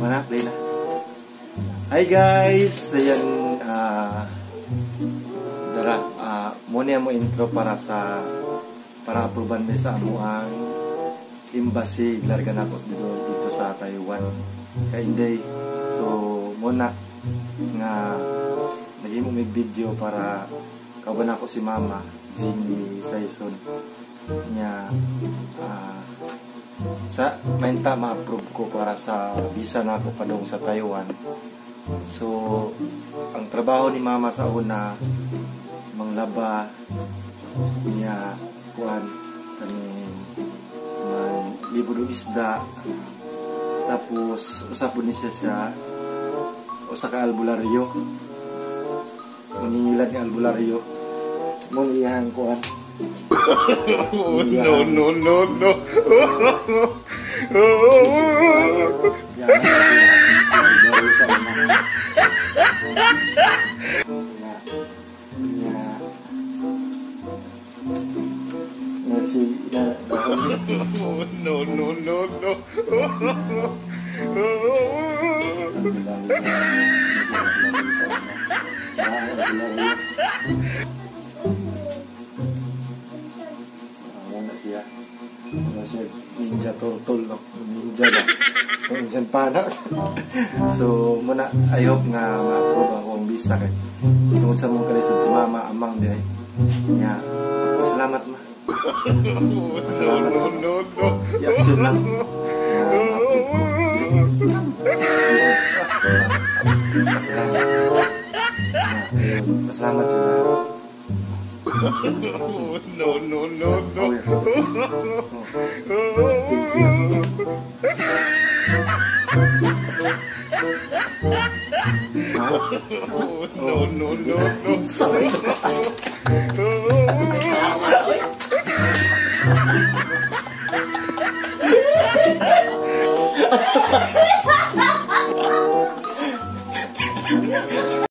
Mana, play na. Hi guys! Ayan, dara, muna mo intro para aproban mi sa amo ang embassy larga na dito, dito sa Taiwan. Kay Inday. So, muna nga naghimo mi video para kauban ako si Mama Jeannie Saison niya, sa mainta ma-approve ko para sa visa na ako padung sa Taiwan. So, ang trabaho ni Mama sa una, manglaba niya, kuan kaning man libod og isda, tapos usa pud ni siya sa usa ka albularyo, maningilad nga albularyo mo iyang kuan. No, no, no, no. No, no, no, no. Wala siya ninja turtle, no? Ninja ba? Ninja pana. So, muna, I hope nga ma-approve ako ang visa kay tungod sa mong kalisod si Mama, amang di ay. Nya, pasalamat ma. Pasalamat. No, no, no. I-action lang. Pasalamat. Pasalamat sila. No, no, no, no. Thank you. No, no, no, no. Sorry.